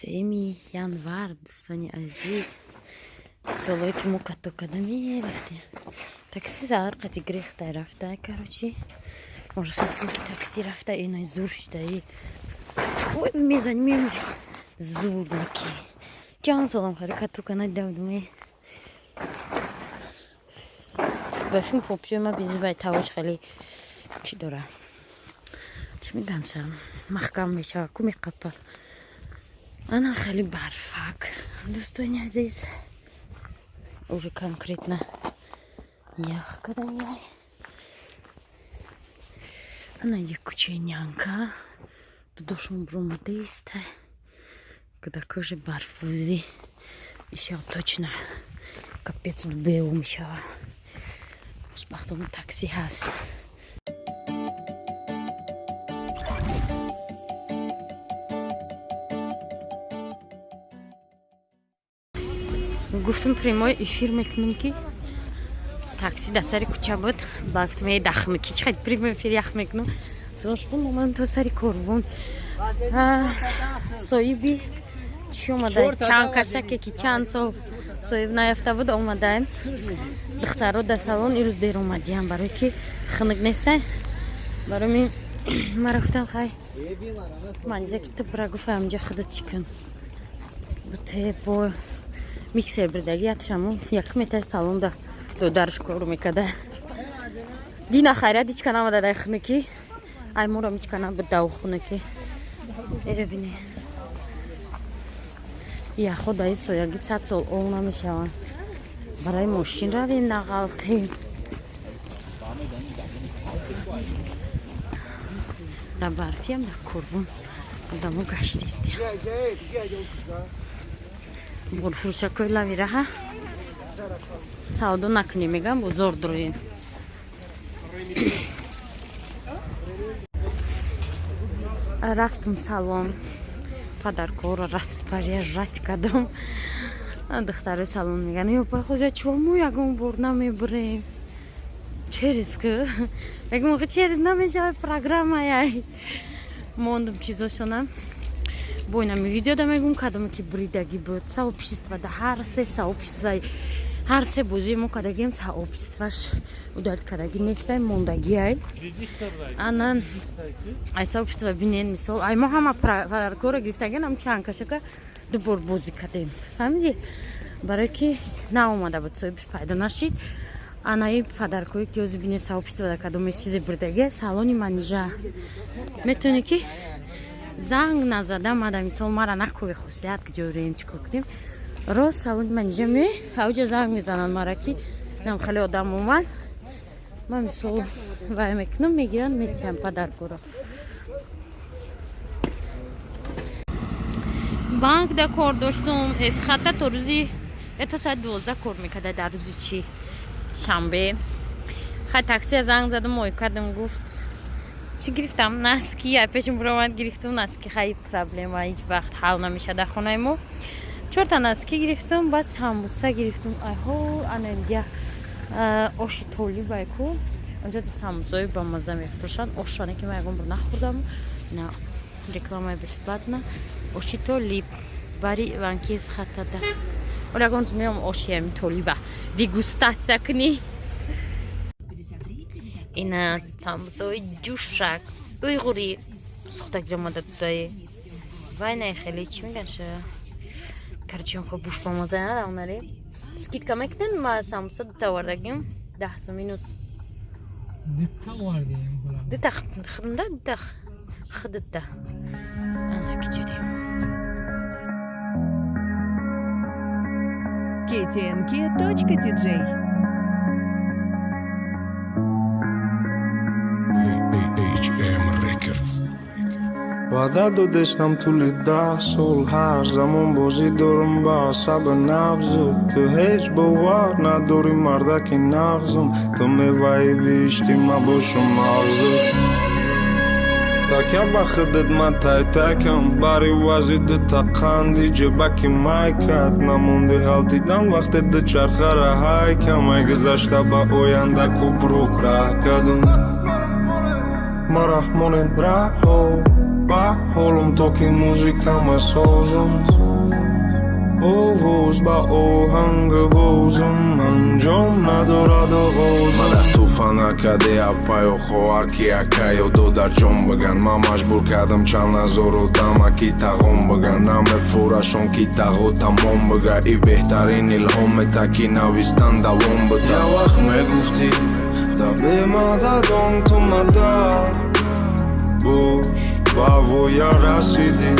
3 январ, дӯстони азиз. Солое ки мо като када мерафтем. Такси саҳар қати гирехта рафта, короче. Може хестем ки такси рафта, инай зур шидаи. Ой, мезани мемир. Зур наки. Чанд солам хари катука надавдуме. Ба филм попшои ма безибай тавоч хеле чӣ дора? Чӣ мегам сам? Маҳкам мешава, ку меқапа. Ана хеле барфак. Дӯстони азиз, уже конкретно ях кадаяй. Ана як кӯчаи Нянка. Дудошон буромадаиста. Кӯдакоже барфбозӣ. Ишав точно капец дубео мешава. Хушбахтона такси ҳаст. Гуфтам прямой эфир мекунем ки такси дар сари кӯча буд. Ба гуфтам э дахмики чи хай прямой эфир ях мекунам. Савол шудам омадам то сари корвон. Соҳиби чӣ омада? Чанд кашаке ки чанд сол соҳиб наёфта буд омадаем. Духтаро дар салон ирӯз дер омадиям барое ки хунук нестай. Барои мин мара гуфтам хай манҷа ки ту бира гуфт ҳамҷа худат чӣ кун. Бute бо миксер бирдаги ятшаму як метр салон да додарш кор мекарда. Дина хайрат ҳичка намада дар хунукӣ. Ай моро ҳичка набуд дар хунукӣ. Эра бинед. Яхо дар сояги 100 сол ов намешаванд. Барои мошин равем нағалтем. Дар барфиам дар корвон одамо гаштистиям. Борфурӯшакҳои лави раҳа савдо накунем мегам бозор дуроем. Рафтум салон падаркоро распоряжать кардам. Духтарои салон мегӯянд ё пай хоҷа чо мо ягон бор намебурем. Через ку мегӯм охи через намешавад программаяй. Мондум чизошонам. Бо инами видео да мегӯм кадоме ки буридагӣ буд. Сообщество да ҳар се сообщество ҳар се бозии мо кардагием сообществаш удалить кардагӣ нестай мондагиай. Ана ай сообщество бинен мисол ай мо ҳама подаркоро гирифтагиан ам чанд кашака ду бор бозӣ кардем. Фаҳмидӣ? Барое ки наомада буд соҳибш пайдо нашид. Анаи подаркое ки ҳозир бинед сообщество да кадоме чизе бурдагия салони Манижа. Метавонӣ ки занг назада мада мисол мара накӯи хосият куҷо рем чӣ кор кунем. Рост салони Манижа меои, авҷо занг мезананд мара ки нам хеле одам омад. Ман мисол вай мекунам, мегиранд, метиҳам подаркоро. Банк да кор доштум, эсхата то рӯзи это соат 12 кор мекарда дар рӯзи чӣ? Шанбе. Хай таксия занг задам, ой кардам, гуфт чӣ гирифтам? Носки, ай пешим буромад гирифтум носки, хай проблема ҳеҷ вақт ҳал намешавад дар хонаи мо. Чорта носки гирифтум, баъд самбуса гирифтум. Айҳо, ана инҷа оши толибай ку. Онҷо самбусаҳои бамаза мефурӯшанд. Ошане ки ман ягон бор нахӯрдам. На рекламаи бесплатна. Оши толиб бари ванки хатада. Оля ягон меом оши ами толиба дегустатсия кунӣ. Ина самбусаҳои ҷӯшак уйғурӣ сӯхтагӣ омада дудаи. Вай не хеле чӣ мегӯянд ша? Короче, хо буш бамаза наравнаре. Скидка мекунед ма самбуса дута овардагим 10 сом минус. Дитта овардем. Дута худда дута худта. Ана кичудем. ktnk.tj. HM Records. Ваъда додештам тӯли 10 сол ҳар замон бозӣ дорам ба асаби набзу. Ту ҳеҷ бовар надорӣ мардаки нағзум. Ту меваи биҳишти ма бошум мағзу. Такя ба худат ман тайтакам. Бари вази дута қанди ҷебаки майкат. Намонди ғалтидан вақте ду чархара ҳайкам. Ай гузашта ба оянда купрук раҳ кардам. Мара монед раҳо. Ба ҳолам, то ки музика масозам, овоз ба оҳанг бозам, анҷом надорад оғозам. Мада туфа накаде, апаю хоҳар, ки акаю додарҷон биган. Ман маҷбур кардам чанд ҳазор одама, ки тағом биган. Намефурашон, ки тағо тамом бига. И беҳтарин илҳом мета, ки навистан давом бида. Я вақт мегуфтӣ, да бемададон ту мадад бош, ба воя расидӣ,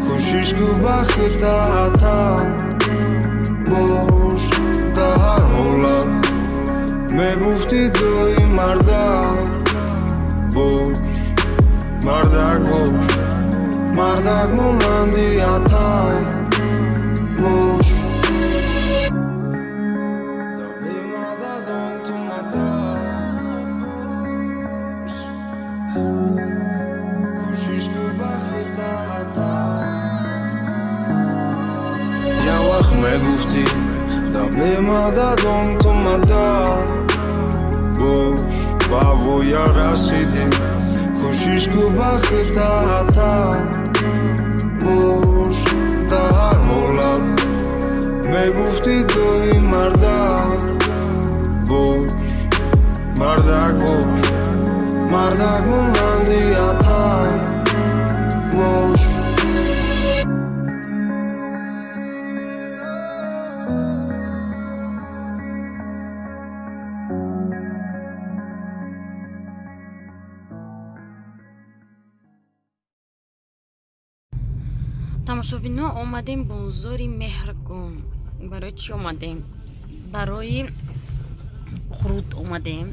кӯшиш ку ба хитаата бош. Да ҳар ҳолат мегуфтӣ, дуи мардак бош, мардак бош, мардак монанди ата бош. Да бемададон ту мадад бош, кӯшиш ку ба хитаата. Я вақт мегуфтӣ, да бемададон ту мадад бош, ба воя расидӣ, кӯшиш ку ба хитаата бош. Да ҳар ҳолат мегуфтӣ, дуи мардак бош, мардак бош, мардак монанди ата бош. Тамошобино, омадем бозори Меҳргон. Барои чӣ омадем? Барои қурут омадем.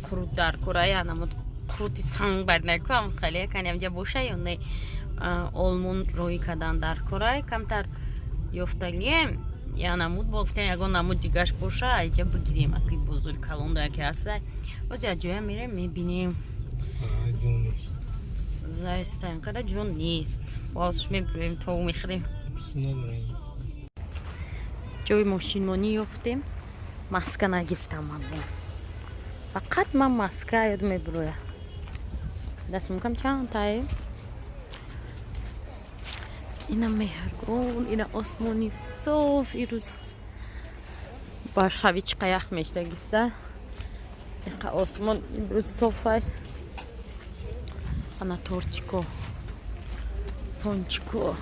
Қурут дар кора, намуд қурути санг барнакам, хеле канамҷа боша ё не. Олмон роӣ кардан дар кора, камтар ёфтагием, я намуд бо гуфтем, ягон намуд дигаш боша, айҷа бигирем. Аки бозори калонда яке ҳаста, боз як ҷоя мерем, мебинем. Зайстаем када, ҷон нест, боз мебурем, то мехӯрем. Ҷои мошинмонӣ ёфтем. Маска нагирифтам ман, фақат ман маска ёд мебуроя. Дастумкам чанд тае. Ина Меҳргон, ина осмони соф. Ирӯз ба шави чиқа ях мештагиста, иқа осмон имрӯз софай. Ана тортико, пончико.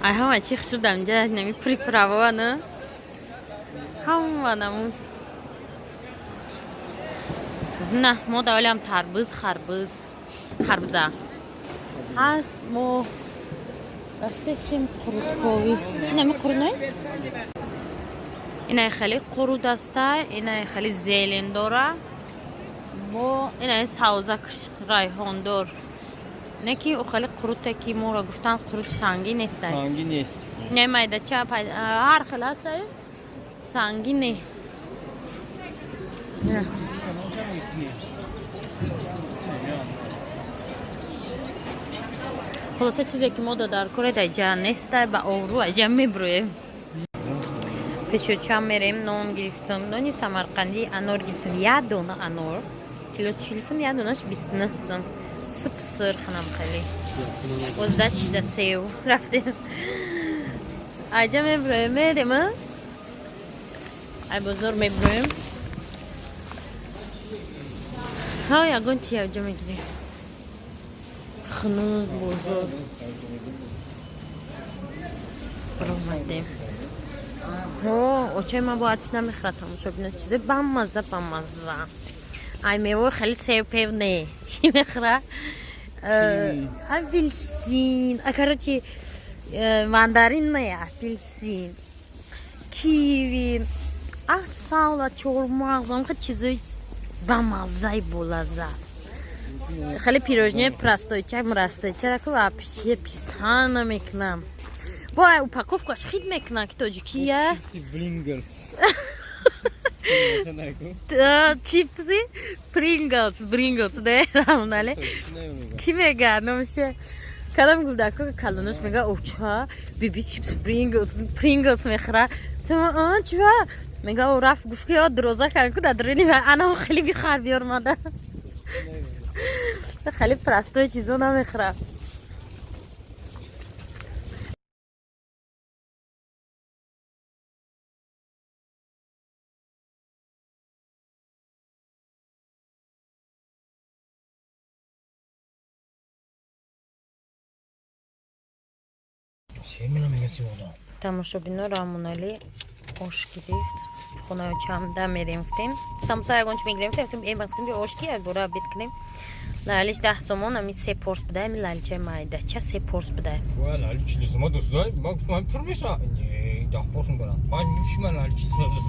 Ай, ҳама чи хушудам инҷа, нами приправа на ҳама намуд. На мо даволиам тарбуз, харбуз, харбуза ҳаст. Мо рафтесем қурутковӣ. Инами қурут нест, инай хеле қурут аста, инай хеле зелен дора, бо инай савзак, райҳондор. Не ки ӯ хеле қуруте, ки моро гуфтан, қурут сангӣ нестай. Сангӣ нест. Не, майдача ҳар хел ҳастай, сангӣ не. Ина. Хулоса, чизе ки мо дар коре дар ҷа нестай, ба обрӯ аҷа мебурӯем. Пешоча мерем. Нон гирифтам, нони самарқандӣ, анор гирифтам, як дона анор кило 40 сум, як донаш 29 сум. Сып сирханам хеле оздачида сев. Рафтем, аҷа мебурӯем, мерем, ай бозор мебурӯем. Ҳа, ягон чи аҷа мегирем. Хунук бозор ромадем. Очаи ман бояд чи намехӯрад, тамошобина, чизе бамазза, бамазза. Ай мево хеле сев-пев не, чӣ мехӯра? Апельсин, а короче, мандарин не, апельсин, киви, асала, чормағз, амха чизои бамаззаи болаззат. Хеле пирожное простой чай мрастой чара ку вообще писанд намекунам. Бо упаковкаш хит мекунам, ки тоҷикия. Принглс. Чипси Принглс, Принглс не рамнале. Ки мега номше? Кадам гулдако калонош мега: «Оча, биби чипс Принглс, Принглс мехӯра». Чува? Мега ӯ рафт гуфт ки ё дуроза кан ку дар дуруни анам хеле бихар биёр мада. Хеле простой чизо намехӯрад. Тамошобино Раҳмоналӣ ош гирифт. Хонаи чамда мерем гуфтем. Самса ягон чи мегирем гуфтем, гуфтем би ош ки бора обед кунем. Лалиш 10 сомон, ами се порс будай, ами лаличаи майдача се порс будай. Ва лали 40 сомон дӯст ман гуфтам ҳами пур меша. Не, 10 порс мебарам. Ман чӣ ман лали 40 сомон дӯст.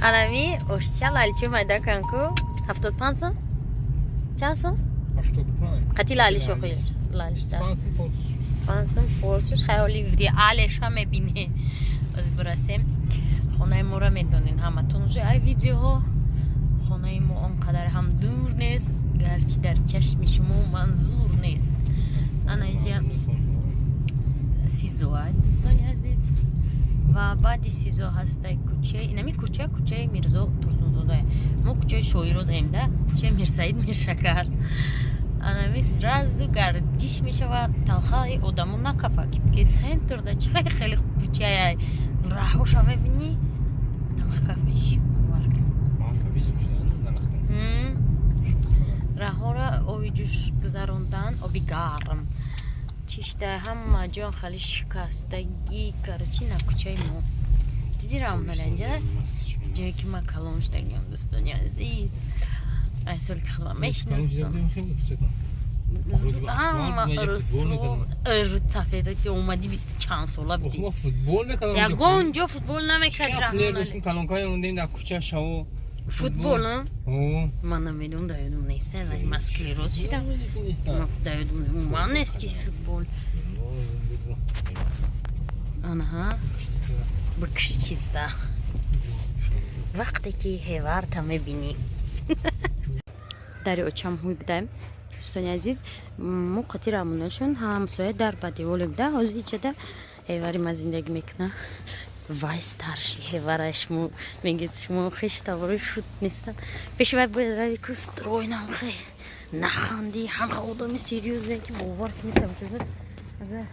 Анами ошча лаличаи майда кан ку 75 сом? Чанд сом? 85. Қати лалиш охир. Лалиш да. 25 сом порсш хаёли реалеша мебине. Оз бирасем. Хонаи моро медонен ҳаматон уже ай видеоҳо. Хонаи мо он қадар ҳам дур нест, гарчи дар чашми шумо манзур нест. Ана инҷа СИЗО дӯстони азиз. Ва баъди СИЗО ҳастай кӯчаи, инами кӯча кӯчаи Мирзо Турсунзода. Мо кӯчаи Шоиро даем да, кӯчаи Мирсаид Миршакар. Анами сразу гардиш мешавад, талхаи одамо накафа, ки центрда чи хеле кӯчаи раҳоша мебинӣ, талха каф меши. Раҳора оби ҷӯш гузарондан, оби гарм. Чишта ҳама ҷон хеле шикастагӣ, короче, на кӯчаи мо. Диди Раҳмоналӣ инҷа? Ҷое ки ман калон шудагиам, дӯстони азиз. Ай соли ки худам мешиносам. Ҳама рӯсафедо омадӣ бисту чанд сола будӣ. Ягон ҷо футбол намекард Раҳмоналӣ. Калонкаи мондем дар кӯча шаво. Футбол, ман намедонам, дар ёдам нест. Ман склероз шудам. Дар ёдам ман нест ки футбол. Анаҳа, бикш чиста. Вақте ки ҳеварта мебинӣ. Дари очам ҳуй будаем. Дӯстони азиз, мо қати Раҳмоналишон ҳамсоя дар ба деволе буда. Ҳозир иҷада ҳевари ман зиндагӣ мекунад. Вай старший ҳеварай шумо мегӯед шумо хеш тавори шуд нестанд. Пеши вай бояд рави ку стройнам хе наханди, ҳамха одами серьёзне ки бовар кунед тамошобин. Агар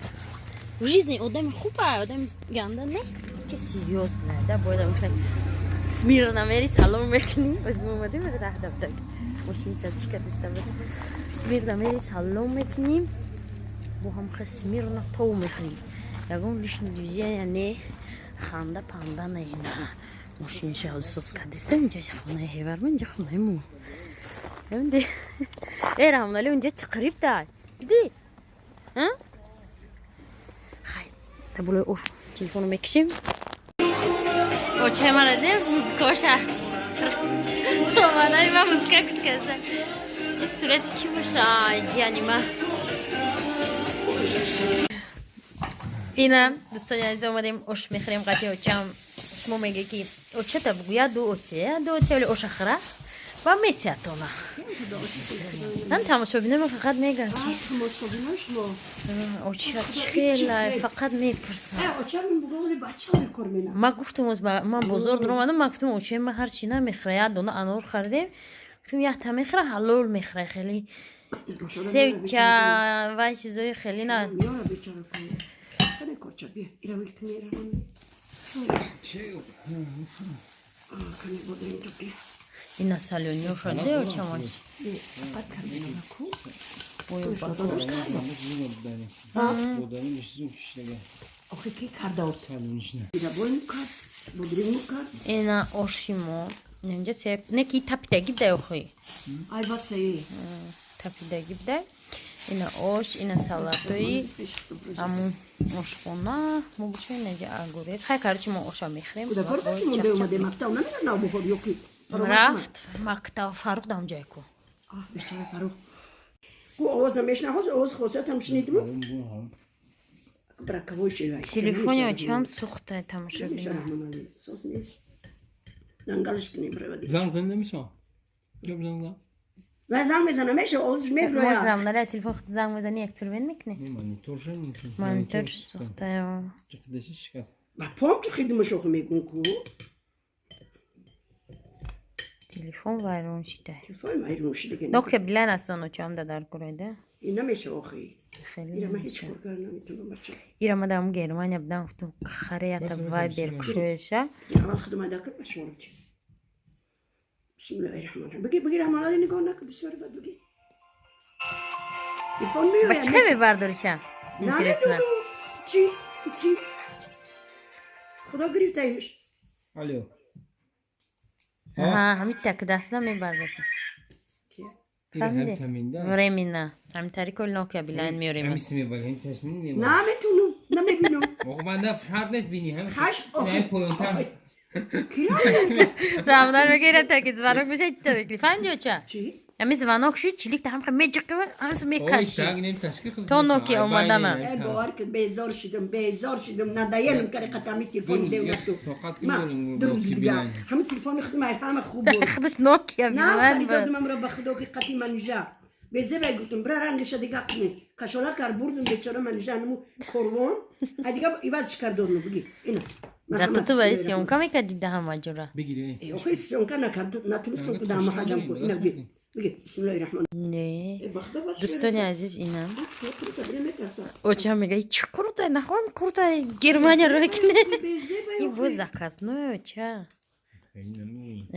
в жизни одами хуба, одами ганда нест ки серьёзне, да бояд ам хе смирно мери салом мекунӣ. Боз мо омадем раҳ дафтар. Мошини чӣ кардиста буд. Смирно мери салом мекунӣ. Бо ҳам хе смирно тов мехӯрӣ. Ягон лишний движения не. Ханда панда не на. Мошинша ҳозир кардиста инҷа хонаи ҳевар ма инҷа хонаи мо. Бибинди. Э Раҳмоналӣ унҷа чӣ қариб дай. Дидӣ? Ҳа? Хай, та болои ош телефоно мекушем. Очаи мара дидем музикаоша. Омадаи ма музика гӯш карда. Ин сурати ки боша? Ҷияни ма. Ина дӯстони азиз омадем ош мехӯрем қати очам. Шумо меге ки очата бугӯя ду оча, ду оча вале оша хӯра ва метиятона. Ман тамошобинои ма фақат мегӯям ки оча чӣ хела фақат мепурсам. Ман гуфтам ман бозор даромадам, ман гуфтам очаи ман ҳар чи намехӯра, як дона анор харидем. Гуфтам якта мехӯра, ҳалол мехӯра хеле. Севча ва чизои хеле на. Ина салониё шаде очамон. Ина оши мо. Инҷа не ки тапидаги бдай охи. Тапидаги бдай. Ина ош, ина салатои ҳамун ошхона. Мо бошем инҷа огурец. Хай короче мо оша мехӯрем. Рафт мактаб Фарух дар онҷае ку. Телефони очам сӯхта тамошобино. Занг мезана меша, овозш меброяд. Может, Рамоналӣ телефон занг мезани як тур вен мекунӣ? Монитор сӯхта. Ба пом чӣ хидмашоху мегӯн ку? Телефон вайрон шида. Телефон вайрон шида. Nokia билан аст очам да дар курайда. Ин намеша охи. Хеле. Ира ман ҳеҷ кор карда наметавонам, бача. Ира ма дам Германия будам, гуфтам харията Вайбер кушояша. Аввал худам айда кар ба шумо бити. Бисмиллаҳи раҳмони раҳим. Бигир, бигир, Раҳмон нигоҳ накун, бисёр бад бигир. Телефон меояд. Ба чӣ хел мебардориша? Интересно. Чӣ? Чӣ? Худо гирифтаиш. Алло. Ҳа, ҳамин так даста мебардоша. Фаҳмидӣ? Временно. Ҳамин тариқ оли Nokia Beeline меорем. Наметунам, намебинам. Шарт нест бини. Хаш поёнтар. Рамдан мегира таки звонок меша ита мекли. Фаҳмидӣ оча? Чӣ? Ҳамин звонок шид, чилик та ҳам меҷиқи, ҳамс мекаши. То Nokia омадама. Э, бовар кун, безор шидам, безор шидам, надоелам кари қатами телефон девнату. Ма ду рӯз дига ҳамин телефони худ май ҳама хуб буд. Худаш Nokia На Beeline харидодам буд. амро ба худо ки қати манижа. Безебай гуфтам, бира рангиша дига куне. Кашола кар бурдум бечора манижа нуму корвон. А дига ивазш кардорну буги. Ина. Зато ту бари съёмка мекарди да ҳама ҷора. Бигири. Э, охи съёмка накард, натунистам ку да ҳама ҳаҷам ку. Ина буги. Буги. Бисмиллаҳи раҳмон. Не. Э, ба худо бас. Дӯстони азиз, инам. Оча мега, чӣ куртай, нахоҳам куртай Германия рӯй кине. Ин боз заказной, оча.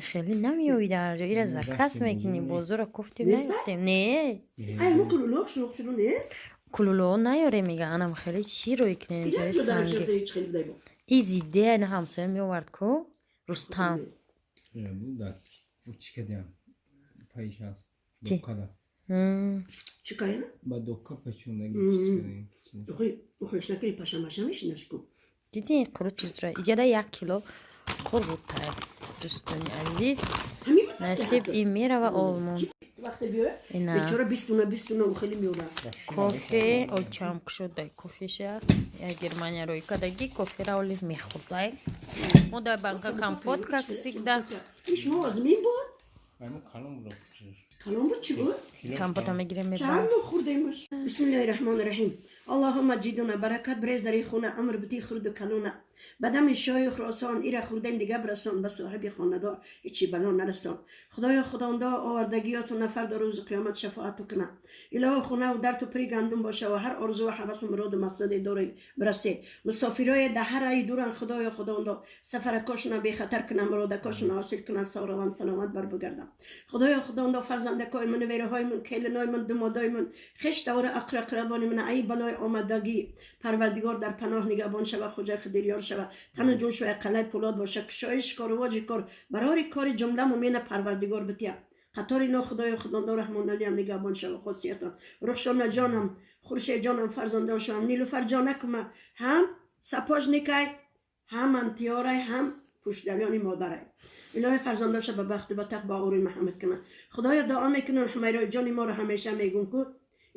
Хеле намеёви дар ҷо. Ира заказ мекунӣ, бозорро кофтем, Нест? наёфтем. Не. Ай, мо кулулох шуруқ нест? Кулулоо наёре мега, анам хеле чӣ рӯй кинем, Ина хеле ҷо дар санги. шарта ҳеҷ хеле будай бо. И зидде ина ҳамсоя меовард ку Рустам. Чӣ кардям? Паиш ҳаст. Чӣ? Доккада. Чӣ кардам? Ба докка пачондаги. Охи, охи, шакри пашамаша мешинаш ку. Диди қурут чизро. Иҷада 1 кило қуруттай. Дӯстони азиз, Ҳамин буд. Насиб ин мерава Олмон. Вақте биёя, Ина. бечора 20 туна, 20 туна хеле меорад. Кофе очам кушодай кофеша. Я Германия рӯй кадаги кофера оли мехӯрдай. Мо дар банка компот, как всегда. Ин шумо аз мин буд? Калон буд, чӣ буд? Компота мегирем, мебарам. Чанд мо хӯрдемаш? Бисмиллаҳи раҳмони раҳим. Аллоҳумма ҷидуна баракат брез дар ин хона, амр бити хурду калона. Ба дами шоҳи Хуросон ира хӯрдем, дига бирасон ба соҳиби хонадор, ҳечи бало нарасон. Худоё худондо овардагиёту нафар до рӯзи қиёмат шафоату куна. Илоҳо хонаву дарту пири гандум боша ва ҳар орзу ва ҳавасу муроду мақсаде дорӣ бирасед. Мусофирои да ҳар раи дуран, худоё худондо сафаракошона бехатар куна, муродакошона ҳосил куна, сораван саломат бар бигардам. Худоё худондо фарзандакои ман, вераҳои ман, келинои ман, думодои ман, хеш тавра ақрақрабони ман ай балои омадагӣ парвардигор дар паноҳ нигаҳбон шава, хоҷаи хидирёр шава, тану ҷон шоя қалай пулод боша, кушоиш кору воҷи кор барори кори ҷумла мумина парвардигор бития. Қатори но худоё худондо раҳмоналиам нигаҳбон шава, хосиятон рухшона ҷонам, хуршедҷонам, фарзандошам, нилуфарҷонакума ҳам сапожникай, ҳам антиёрай, ҳам пӯшдалёни модарай. Илоҳи фарзандоша ба бахту ба тахт ба ори маҳамад кунад. Худоё дуо мекунам ҳамайрои ҷони моро, ҳамеша мегум ку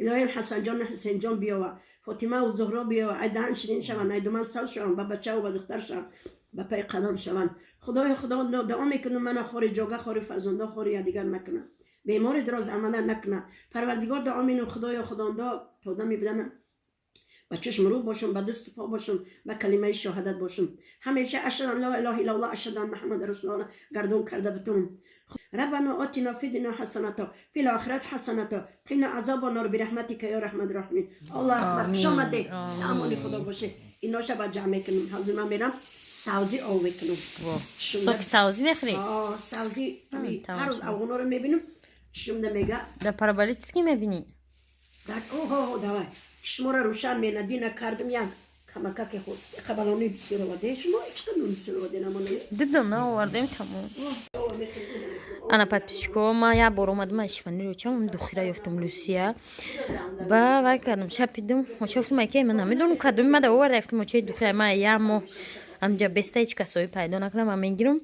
илоҳим ҳасанҷону ҳусейнҷон биёва, фотимаву зуҳро биёва, ай даҳан ширин шаванд, ай думан сал шаванд, ба бачаву ба духтар шаванд, ба пай қадам шаванд. Худоё худо дуо мекунам мана хори ҷога, хори фарзандо, хори якдигар накунад, бемори дароз амала накунад. Парвардигор дуо менам, худоё худондо то дами биданам ба чашм рӯ бошам, ба дасту по бошам, ба калимаи шоҳадат бошам, ҳамеша ашҳаду ан ла илаҳа иллаллоҳ, ашҳаду ан муҳаммад расулуллоҳ гардон карда битонам. ربنا آتنا في الدنيا حسنة في الآخرة حسنة قنا عذاب النار برحمتك يا رحمن الراحمين. الله اکبر. آمین. شما ده آمین. امانی خدا باشه. اینا با جمع کنم، حاضر من میرم سبزی آب کنم. Сок савзӣ мехӯрӣ? آه، سبزی. تمام هر روز شد. افغانا رو میبینم، چشم میگه. Дар параболический мебинӣ? در اوه اوه давай شما رو روشن مینا دینا کردم یک کمکک خود قبلانی بسیار وده شما چقدر نون بسیار وده نمانه. Дидам, наовардем, тамом. Ана, подписчико, ма як бор омадам аз шифониро чам духира ёфтам Люсия. Ба вай кардам, шапидам, оча гуфтам, аке, ман намедонам кадоми мада оварда, гуфтам, очаи духира ма як моҳ амҷа беста ҳеҷ кас соҳиб пайдо накардам, ман мегирам.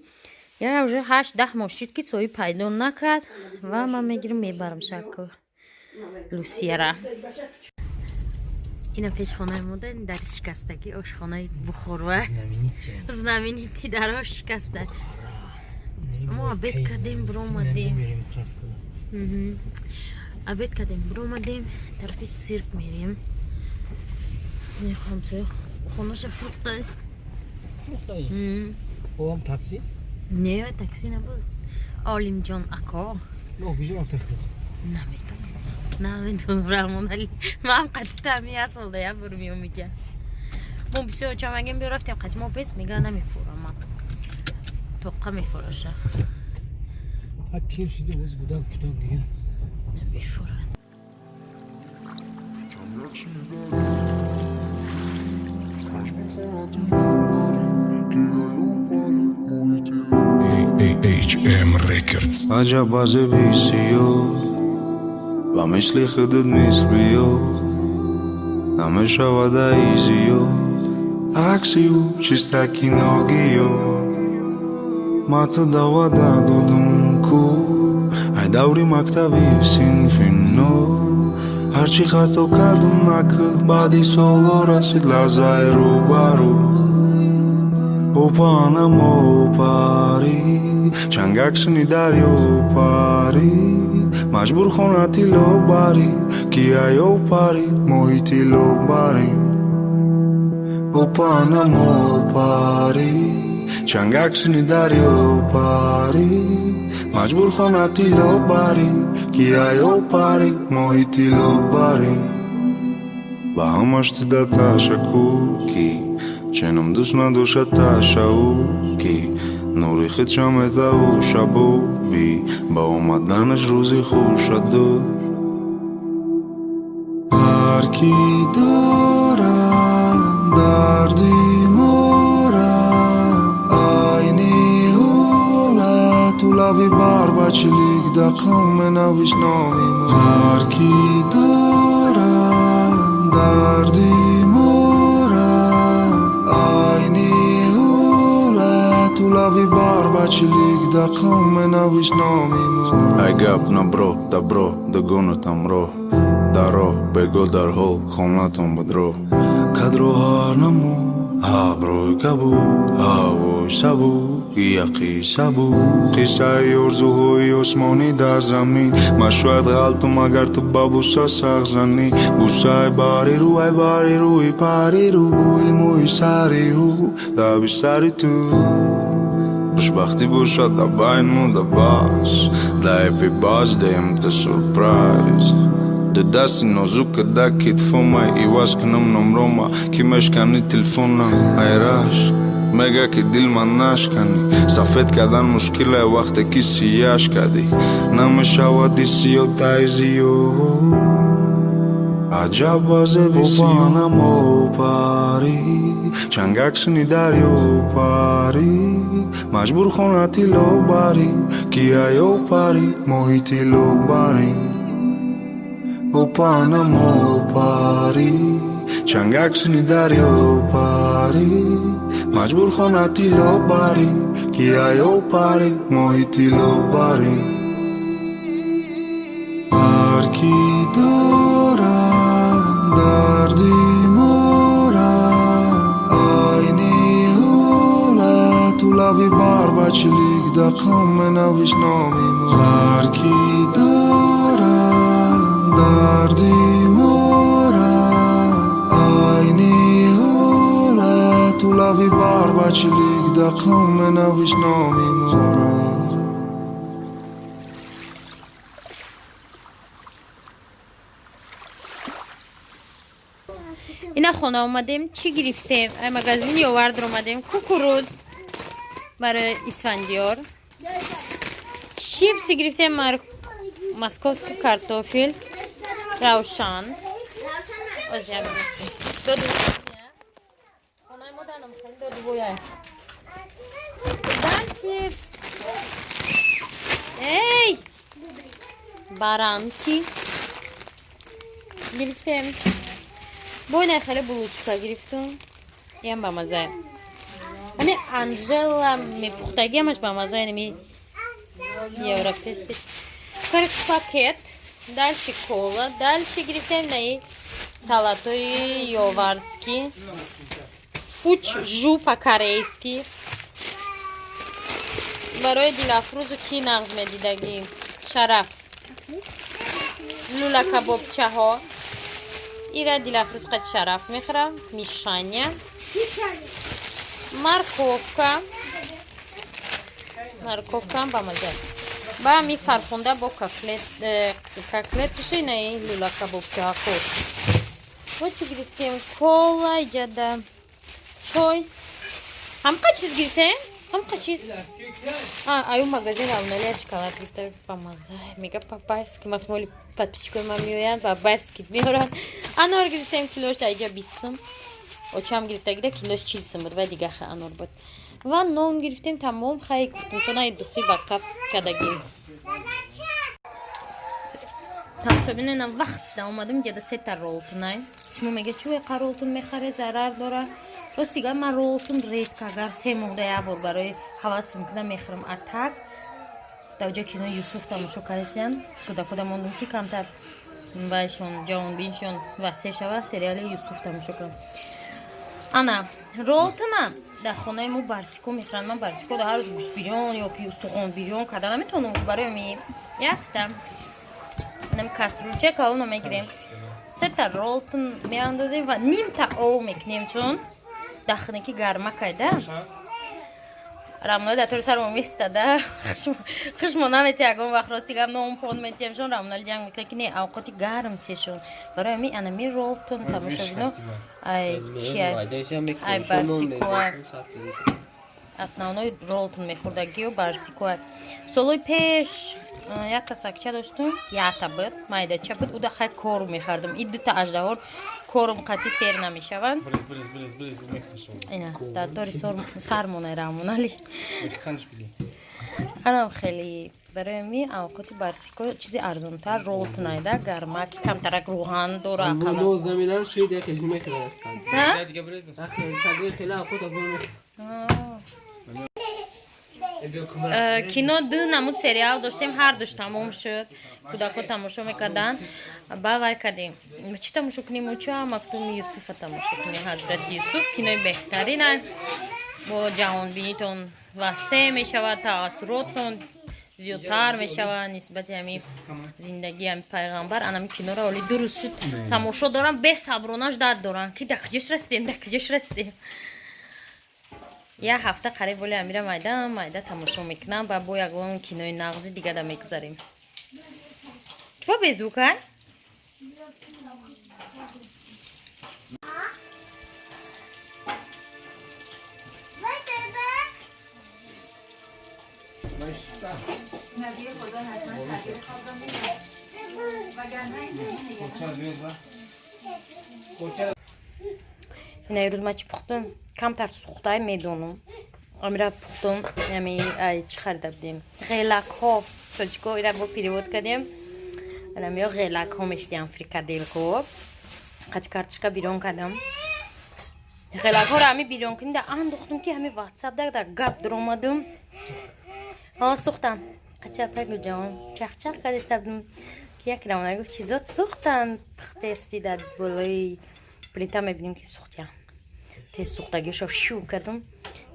Я уже 8-10 моҳ шуд, ки соҳиб пайдо накард ва ман мегирам, мебарам шаку Люсияра. Ина пешхонаи мо да дар шикастагӣ ошхонаи Бухорва знаменитый даро шикаста. Мо обед кардем, биромадем. Обед кардем, биромадем, тарафи цирк мерем. Ҳамсоя хонаша фурӯхта. Фурӯхтаи? Овам такси? Не, такси набуд. Олимҷон ако. Наметонам, наметонам. Раҳмонали, ман қати тами асолда як бор меом иҷа. Мо бисёр чамагем биё рафтем қати мо пес мега намефурам ман. Тоққа мефураша. Пир шиди, оз гудак пудак дига. Намефурад. HM Records. Аҷаб азеби сиёҳ, ба мисли худат мисл биёд, намешавад аи зиёд. Акси ӯ чистаки ногиёд. Ма ту давада додум ку ай даври мактаби синфи но. Ҳарчи хато кардум, накӯ. Баъди солҳо расид лаҳзаи рӯбарӯ. Опаанам опарӣ, чангак сини дарё парӣ, маҷбур хона тилло барӣ, ки аё парид моҳи тилло барем. Опаанам опарӣ, чангак сини дарё парӣ, маҷбур хона тилло барӣ, ки аё парид моҳи тилло барем. Ба ҳамаш тида ташаккур, ки ченам дӯст надошад ташаввур, ки нури худша метаву шабоби ба омаданаш рӯзи хуша дод. Ҳар ки дорад дарди мора, айни ҳолат лаби бар бачилик дақам менавис номи мо. Ҳар ки дорад дарди мора, айни ҳолат лаби бар бачилик дақам менавис номи мора. Ай гап набро дабро дугонатам роҳ даро бего дарҳол хонатон будро кадро ҳар намуд абрӯи кабуд, ҳавои сабук, яқи сабук, қиссаи орзуҳои осмонӣ дар замин. Ман шояд ғалтум, агар ту ба буса сах занӣ. Бусаи бари рӯ, ай бари рӯи пари рӯ, бӯи мӯи сари ӯ дар бистари ту. Хушбахтӣ бошад дар байну да бас, да happy birthday та сюрприз. Ду дасти нозука да китфомай, иваз кунам номрома, ки мешкани телефонам. Айраш мега, ки дил ман нашканӣ, сафед кардан мушкиле, вақте ки сияш кардӣ, намешавади сиё тай зиёд. Аҷаб азеби сиёнам опарӣ, чангак сини дарё парӣ, маҷбур хона тилло барӣ, ки аё парид моҳи тилло барем. Опаанам опарӣ, чангак сини дарё парӣ, маҷбур хона тилло барӣ, ки аё парид моҳи тилло барем. Ҳар ки дорад дарди мора, айни ҳолат лаби бар бачилик дақам менавис номи мо. Ҳар ки дорад дарди мора, айни ҳолат лаби бар бачилик дақам менавис номи мора. Ина хона омадем, чӣ гирифтем? Ай магазин Ёвардр омадем. Кукуруз барои Исфандиёр, чипси гирифтем, московский картофель, Равшан. Озя доду хонаи мо данам хеле доду бояй. Дальше, эй, баранки гирифтем. Бойна хеле булочка гирифтум. Ям ба мазае. Ами Анжела мепухтаги ҳамаш ба мазае, нами европейский. Короче, пакет. Дальше кола. Дальше гирифтем наи салатои ёварский. Фучжу по-корейски. Барои Дилафрӯзу ки нағз медидагӣ. Шараф. Лула кабобчаҳо. Ира Дилафрӯз қад Шараф мехӯрам. Мишаня. Морковка. Морковка ҳам ба маза. Ба ми Фархунда бо котлет, котлетуши на и лула кабобчаҳо. Бо чӣ гирифтем? Кола иҷада, чой. Ҳамқа чиз гирифтем? Ҳамқа чиз. Аю магазин равналия шоколад гирифта, бамаза. Мега бабаевский махмоли подписчикои ман меоянд, бабаевский меоранд. Анор гирифтем, килош дар иҷа 20 сум. Очам гирифтагида килош 40 сум буд, вай дига ха анор буд. Ва нон гирифтем, тамом. Хай, гуфтум, то наи духи ба қаф кардагим. Тамошобиненам, вақт шуда омадам иҷада, сета ролтунай. Шумо мега, чӯ эқа ролтун мехаре, зарар дора. Рости гап, ман ролтун редко, агар 3 моҳда як бор барои ҳавасм кунам, мехӯрам. А так дар ҷо кинои Юсуф тамошо кардасиям, кӯдакода мондум, ки камтар вайшон ҷавонбиншон васеъ шава, сериали Юсуф тамошо кунам. Ана ролтуна дар хонаи мо барсико мехӯранд. Ман барсико дар ҳар рӯз гӯштбирён ё ки устухон бирён карда наметавонам. Барои ми якта нами кастрюльча калона мегирем, сета ролтун меандозем ва нимта ов мекунем, чун дахне ки гарма кайда рамнои дар тори сармо местада, хушмо намети. Ягон вақт, рости гап, ном пон метиҳемшон, рамнои ҷанг мекунад, ки не, авқоти гарм тешон. Барои ами анами ролтун, тамошобино, ай чия, ай барсикоа. Основной ролтун мехӯрдагиё барсикоа. Солои пеш якта сакча доштум, якта буд, майдача буд, уда хай корм мехардам. И дута аждаҳор корм қатӣ сер намешаванд. Ина дар тори сармонай рамонали анам хеле. Барои ми авқоти барсико чизи арзонтар ролтунайда, гармак, камтарак рӯған дора. Заминам шуд, яке мехӯрад. Хеле авқот. Кино ду намуд сериал доштем, ҳар душ тамом шуд. Кӯдако тамошо мекарданд, ба вай кардем, чӣ тамошо кунем? Оча мактуми Юсуфа тамошо кунем. Ҳазрати Юсуф кинои беҳтарина, бо ҷаҳонбинитон васеъ мешавад, таассуротон зиёдтар мешавад нисбати ҳами зиндагии ҳами пайғамбар. Анами киноро оли дуруст шуд тамошо дорам, бесабронаш дад дорам, ки да куҷош расидем, да куҷош расидем. Як ҳафта қариб боли амира майда майда тамошо мекунам ва бо ягон кинои нағзи дигада мегузарем. Чӯ безвук ай? نبی خدا حتما تعبیر خواب را می‌داد. وگرنه این Ина ирӯз ма чӣ пухтум? Камтар сухтай, медонам. Амира пухтум. Ями ай чӣ харида будем? Ғелакҳо. Тоҷико ира бо перевод кардем. Анамиё ғелакҳо мешидиам, фрикаделкҳо. Қати картошка бирён кардам. Ғелакҳоро ҳами бирён кунӣ да андохтум, ки ҳами ватсап да гап дуромадум. Ҳо, сухтам. Қати апай Гулҷавон чахчах кардиста будум, ки як рамона гуфт, чизот сухтан, пухтести дар болои плита, мебинем, ки сухтия. Тез сухтагиашо шу кардум,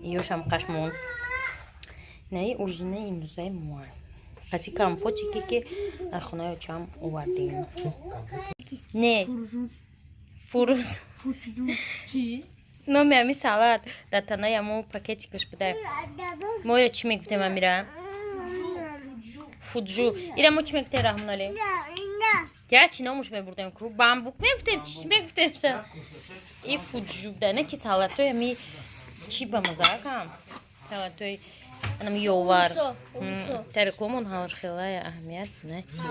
иёшам қашмон. Наи ужинаи имрӯзаи моа. Қати компотике, ки дар хонаи очам овардем. Не, фуруз. Номи ҳами салат дар танаи ҳамо пакетикаш буда. Мо ира чӣ мегуфтем, амира? Фуджу. Ира мо чӣ мегуфтем, Раҳмоналӣ? Я чӣ номуш мебурдем ку? Бамбук мегуфтем, чӣ мегуфтем са? И фуджу буда. Не ки салатои ҳами чӣ ба маза кам? Салатои анам ёвар. Тарикомон ҳар хелая аҳамият натиҳ.